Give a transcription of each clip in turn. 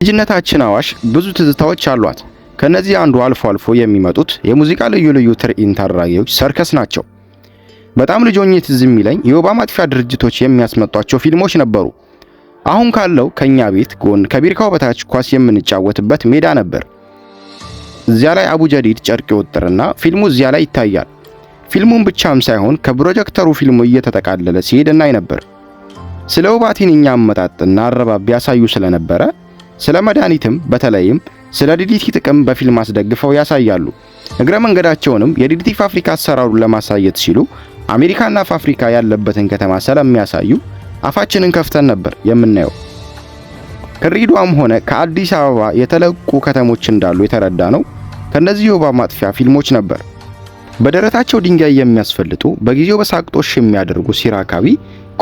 ልጅነታችን አዋሽ ብዙ ትዝታዎች አሏት። ከነዚህ አንዱ አልፎ አልፎ የሚመጡት የሙዚቃ ልዩ ልዩ ትርኢት አድራጊዎች ሰርከስ ናቸው። በጣም ልጅ ሆኜ ትዝ የሚለኝ የወባ ማጥፊያ ድርጅቶች የሚያስመጧቸው ፊልሞች ነበሩ። አሁን ካለው ከኛ ቤት ጎን ከቢርካው በታች ኳስ የምንጫወትበት ሜዳ ነበር። እዚያ ላይ አቡጀዲድ ጨርቅ ይወጥርና ፊልሙ እዚያ ላይ ይታያል። ፊልሙን ብቻም ሳይሆን ከፕሮጀክተሩ ፊልሙ እየተጠቃለለ ሲሄድ እናይ ነበር። ስለ ወባ ትንኝ አመጣጥና አረባብ ያሳዩ ስለነበረ ስለ መድኃኒትም በተለይም ስለ ዲዲቲ ጥቅም በፊልም አስደግፈው ያሳያሉ። እግረ መንገዳቸውንም የዲዲቲ ፋብሪካ አሰራሩን ለማሳየት ሲሉ አሜሪካና ፋብሪካ ያለበትን ከተማ ስለሚያሳዩ አፋችንን ከፍተን ነበር የምናየው። ከድሬዳዋም ሆነ ከአዲስ አበባ የተለቁ ከተሞች እንዳሉ የተረዳ ነው ከነዚህ የወባ ማጥፊያ ፊልሞች ነበር። በደረታቸው ድንጋይ የሚያስፈልጡ፣ በጊዜው በሳቅጦሽ የሚያደርጉ ሲራካዊ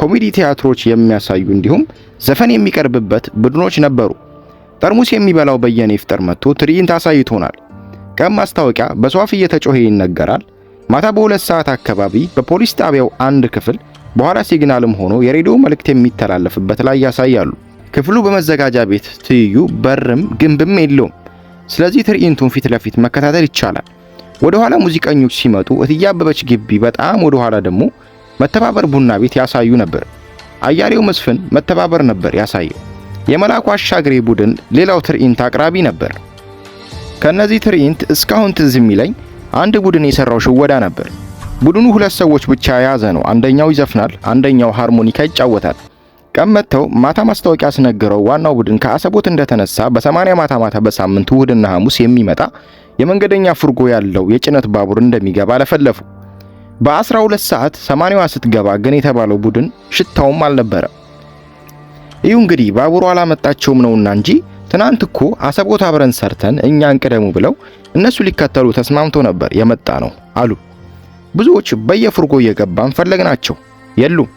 ኮሜዲ ቲያትሮች የሚያሳዩ እንዲሁም ዘፈን የሚቀርብበት ቡድኖች ነበሩ። ጠርሙስ የሚበላው በየነ ይፍጠር መጥቶ ትርኢት አሳይቶናል። ቀን ማስታወቂያ በሷፍ እየተጮኸ ይነገራል። ማታ በ2 ሰዓት አካባቢ በፖሊስ ጣቢያው አንድ ክፍል በኋላ ሲግናልም ሆኖ የሬዲዮ መልእክት የሚተላለፍበት ላይ ያሳያሉ። ክፍሉ በመዘጋጃ ቤት ትይዩ በርም ግንብም የለውም። ስለዚህ ትርኢቱን ፊት ለፊት መከታተል ይቻላል። ወደ ኋላ ሙዚቀኞች ሲመጡ እትዬ አበበች ግቢ በጣም ወደ ኋላ ደግሞ መተባበር ቡና ቤት ያሳዩ ነበር። አያሌው መስፍን መተባበር ነበር ያሳየው። የመላኩ አሻግሬ ቡድን ሌላው ትርኢት አቅራቢ ነበር። ከነዚህ ትርኢት እስካሁን ትዝ የሚለኝ አንድ ቡድን የሰራው ሽወዳ ነበር። ቡድኑ ሁለት ሰዎች ብቻ የያዘ ነው። አንደኛው ይዘፍናል፣ አንደኛው ሃርሞኒካ ይጫወታል። ቀን መጥተው ማታ ማስታወቂያ አስነግረው ዋናው ቡድን ከአሰቦት እንደተነሳ በ80 ማታ ማታ በሳምንቱ እሁድና ሐሙስ የሚመጣ የመንገደኛ ፉርጎ ያለው የጭነት ባቡር እንደሚገባ ለፈለፉ። በ12 ሰዓት 80ዋ ስትገባ ግን የተባለው ቡድን ሽታውም አልነበረ። እዩ እንግዲህ ባቡሩ አላመጣቸውም ነውና እንጂ ትናንት እኮ አሰቦት አብረን ሰርተን እኛ እንቅደሙ ብለው እነሱ ሊከተሉ ተስማምቶ ነበር የመጣ ነው አሉ። ብዙዎች በየፉርጎ እየገባን ፈለግናቸው፣ የሉም።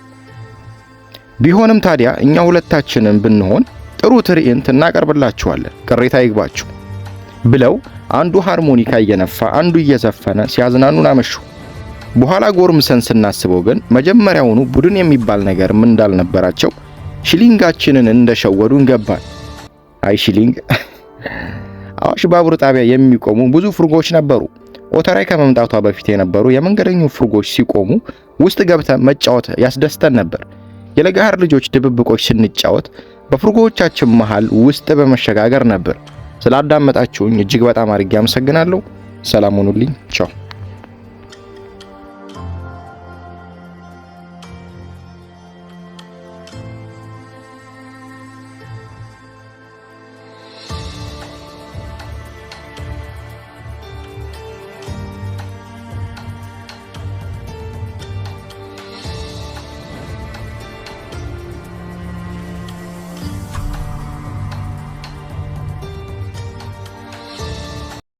ቢሆንም ታዲያ እኛ ሁለታችንን ብንሆን ጥሩ ትርኢት እናቀርብላችኋለን፣ ቅሬታ ይግባችሁ ብለው አንዱ ሃርሞኒካ እየነፋ አንዱ እየዘፈነ ሲያዝናኑን አመሹ። በኋላ ጎርምሰን ስናስበው ግን መጀመሪያውኑ ቡድን የሚባል ነገርም እንዳልነበራቸው ሽሊንጋችንን እንደሸወዱን ገባን። አይ ሽሊንግ! አዋሽ ባቡር ጣቢያ የሚቆሙ ብዙ ፉርጎች ነበሩ። ኦተራይ ከመምጣቷ በፊት የነበሩ የመንገደኞች ፉርጎች ሲቆሙ ውስጥ ገብተን መጫወት ያስደስተን ነበር። የለገሃር ልጆች ድብብቆች ስንጫወት በፉርጎዎቻችን መሃል ውስጥ በመሸጋገር ነበር። ስላዳመጣችሁኝ እጅግ በጣም አድርጌ አመሰግናለሁ። ሰላም ሁኑልኝ። ቻው።